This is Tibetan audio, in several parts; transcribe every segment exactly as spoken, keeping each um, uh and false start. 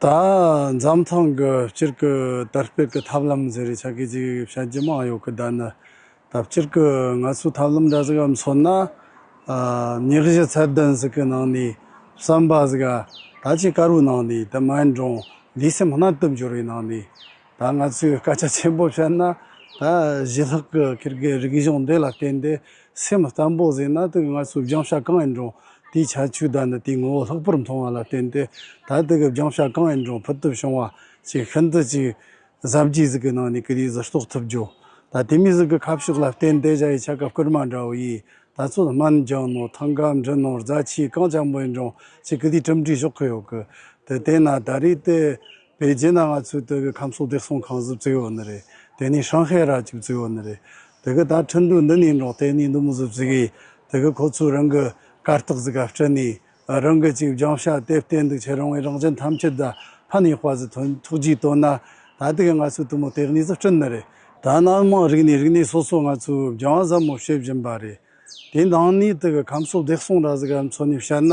ད་འཛམ་ཐང་གི་སྤྱིར་གི་དར་སྤེལ་གི་ཐབས་ལམ་ཟེར་རེ་ཆ་གི་ཅིག་བཤད་རྒྱུ་མང་ཡོད་གི། ད་ནི་ད་སྤྱིར་གི་ང་ཚོའི་ཐབས་ལམ་འདྲ་ཟིག་ག་མཚོན་ན། ཨ། ཉེར་བཞི་ཚད་ལྡན་ཟིག་གི་ནང་ནས་བསམ་པ་ཟིག་ག་ད་ཅིག་དཀར་བོའི་ནང་ནས། ད་མ་ཡིན་རུང་ལུས་སེམས་གནད་དུ་འབྱོར་བའི་ནང་ནས། ད་ང་ཚོས་སྐད་ཆ་ཆེན་པོ་བཤད་ན། ད་ཞི་ལྷག་གི་ཁིར་གི་རིག་གཞུང་འདི་ལ་བརྟེན་ཏེ། སེམས་བརྟན་པོ་ཟིན་ན། དེ་ང་ཚོའི་སྦྱང་བྱ་གང་ཡིན་རུང་དེའི་ཁྱད་ཆོས་དང་ནི་དེའི་ངོ་བོ་ལྷག་པར་མཐོང་བ་ལ་བརྟེན་ཏེ། ད་དེ་གི་སྦྱང་བྱ་གང་ཡིན་རུང་ཕུལ་དུ་བྱུང་བ་ཅིག་ཤིན་ཏུ་ཅིག་གཟབ་རྒྱས་ཟིག་གི་ནང་ནས་གི་དེ་གཟིགས་རྟོག་ཐུབ་རྒྱུ། ད་དེ་མོ་ཟིག་གི་ཁ་ཕྱོགས་ལ་བརྟེན་ཏེ་བཞག་ཡི་ཆ་ག་སྐར་མ་འདྲ་བོ་ཡིས། ད་ཚོད་སྨན་སྦྱང་ནོ། ཐང་ག་འབྲི་ནོ། རྫ་ཆས་གང་འཇམ་པོ་ཡིན་རུང་ཅིག་གི་དེ་གྲུབ་འབྲས་ཞོག་གི་ཡོད་གི། དེ་བལྟས་ན་ད་རེས་དེ་པེ་ཅིན་ན་ང་ཚོའི་དེ་གི་ཁམས་གསོ་བདེ་སྲུང་ཁང་ཟིག་བཙུགས་ཡོད་ནི་རེད། དེ་ནས་ཧྲང་ཧའེ་ར་ཅིག་བཙུགས་ཡོད་ནི་རེད། དེ་གི་ད་ཁྲིན་ཏུའུ་འདི་ནས་འགྲོ་དེ་ནས་འདི་མོ་ཟིག་བཙུགས་གི། དེ་གི་ཁོ་ཚོས་རང་གི་གར་སྟེགས་ཟིག་ག་སྤྲད་ནས། རང་གི་ཅིག་སྦྱང་བྱ་དེ་བརྟེན་འདུག་ཆེ་རང་བའི་རང་བཞིན་ཐམས་ཅད་ད་ཕན་ཡོད་པ་ཟིག་ཐོན་ཐུགས་རྗེས་བཏོན་ན། ད་དེ་གི་ང་ཚོས་དེ་མོ་དེ་གནས་ཟིག་བསྐྲུན་ནི་རེད། ད་ནང་མང་རིག་གནས་རིག་གནས་སོ་སོ་ང་ཚོས་སྦྱང་བ་ཟབ་མོ་བྱེད་བཞིན་པ་རེད། དེ་ནང་ནས་དེ་གི་ཁམས་གསོ་བདེ་སྲུང་འདྲ་ཟིག་ག་མཚོན་ནས་བཤད་ན།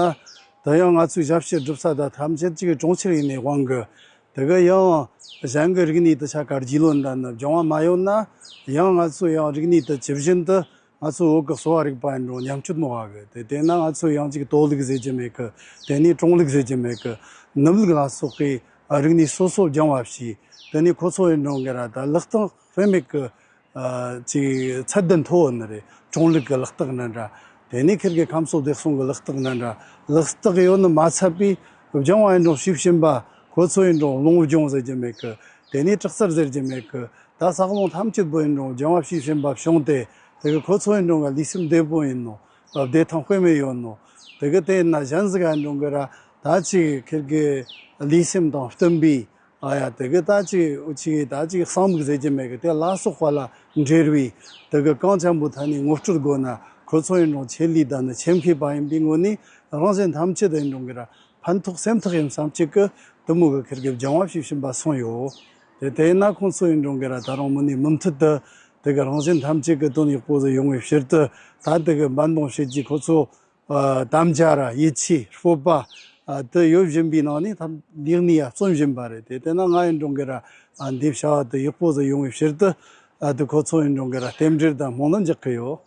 དེ་ཡང་ང་ཚོའི་ཞབས་ཕྱི་སྒྲུབ་ས་ད་ཐམས་ཅད་ཅིག་གྲོང་ཁྱེར་ཡིན་ནའི་དབང་གི། དེ་གི་ཡང་གཞན་གི་རིག་གནས་དེ་ཆ་ག་རྒྱུས་ལོན་དང་ནི་སྦྱང་བ་མ་ཡོད་ན། ཡང་ང་ཚོ་ཡང་རིག་གནས་དེ་ཇི་བཞིན་དུ་ང་ཚོའི་བོད་གི་གསོ་བ་རིག་པ་ཡིན་རུང་ཉམས་བཅོས་མོ་བ་གི། དེ་དེ་ན་ང་ཚོ་ཡང་ཅིག་ལྟོ་ལུགས་ཟེར་རྒྱུ་མེད་གི། དེ་ནས་ཀྲུང་ལུགས་ཟེར་རྒྱུ་མེད་གི། ནུབ་ལུགས་ལ་སོགས་པའི་རིག་གནས་སོ་སོ་སྦྱང་བ་བྱས། དེ་ནས་ཁོ་ཚོ་ཡིན་རུང་གི་ར་ད་ལག་རྟགས་དཔེ་མེད་གི། ཨ། ཅིག་ཚད་ལྡན་མཐོ་བོ་ནི་རེད། ཀྲུང་ལུགས་ཀྱི་ལག་རྟགས་འདྲ་འདྲ། དེ་ནས་ཁིར་གི་ཁམས་གསོ་བདེ་སྲུང་གི་ལག་རྟགས་འདྲ་འདྲ། ལག་རྟགས་ཡོད་ནི་མ་ཚད་པའི་སྦྱང་བ་ཡིན་རུང་བྱེད་བཞིན་པ། ཁོ་ཚོ་ཡིན་རུང་རླུང་སྦྱོང་ཟེར་རྒྱུ་མེད་གི། དེ་ནས་དྲག་རྩལ་ཟེར་རྒྱུ་མེད་གི། ད་ས་རླུང་ཐམས་ཅད་པོ་ཡིན་རུང་སྦྱང་བ་བྱེད་བཞིན་པ་བྱུང་སྟེ། དེ་གི་ཁོ་ཚོ་ཡིན་རུང་གི་ལུས་སེམས་བདེ་པོ་ཡིན་ནོ། བདེ་ཐང་དཔེ་མེད་ཡོད་ནོ། དེ་གི་དེ་ཡིན་ན་གཞན་ཟིག་ག་ཡིན་རུང་གི་ར་ད་ཅིག་ཁིར་གི་ལུས་སེམས་དང་བསྟུན་པའི། ཨ་ཡ། དེ་གི་ད་ཅིག་འུ་ཅག་གི་ད་ཅིག་གསང་མིག་ཟེར་རྒྱུ་མེད་གི། དེ་ལ་སོགས་པ་ལ་འབྲེལ་བའི་དེ་གི་གང་འཇམ་པོ་ཐད་ནས་ངོ་སྤྲོད་དགོས་ན། ཁོ་ཚོ་ཡིན་རུང་ཆེད་ལས་དང་ནི་ཆེད་མཁས་པ་ཡིན་པའི་ངོས་ནས་རང་བཞིན་ཐམས་ཅད་དུ་ཡིན་རུང་གི་ར་ཕན་ཐོགས་སེམས་ཐག་ཡིན་བསམ་གཅིག་གི་དེ་མོ་གི་ཁིར་གི་སྦྱང་བ་བྱེད་བཞིན་པ་སོང་ཡོད། དེ་དེ་ན་ཁོང་ཚོ་ཡིན་རུང་གི་ར་ད་རུང་མུ་ནས་མུ་མཐུད་དུ་དེ་གི་རང་བཞིན་ཐམས་ཅད་ཀྱི་དོན་ཡག་པོ་ཟིག་ཡོང་བའི་ཕྱིར་དུ། ད་དེ་གི་འབད་འབུངས་བྱེད་རྒྱུ་ཁོ་ཚོ། ཨ། དམ་བཅའ་ར་ཡིད་ཆེས་སྤོབས་པ། ཨ། དེ་ཡོད་བཞིན་པའི་ནང་ནས་ཐམ་ལས་གནས་ཡ་བརྩོན་བཞིན་པ་རེད། དེ་དེ་ན་ང་ཡིན་རུང་གི་ར། ཨ། འདི་བྱ་བ་དེ་ཡག་པོ་ཟིག་ཡོང་བའི་ཕྱིར་དུ། ཨ། དེ་ཁོ་ཚོ་ཡིན་རུང་གི་ར་རྟེན་འབྲེལ་དང་སྨོན་ལམ་རྒྱག་གི་ཡོད།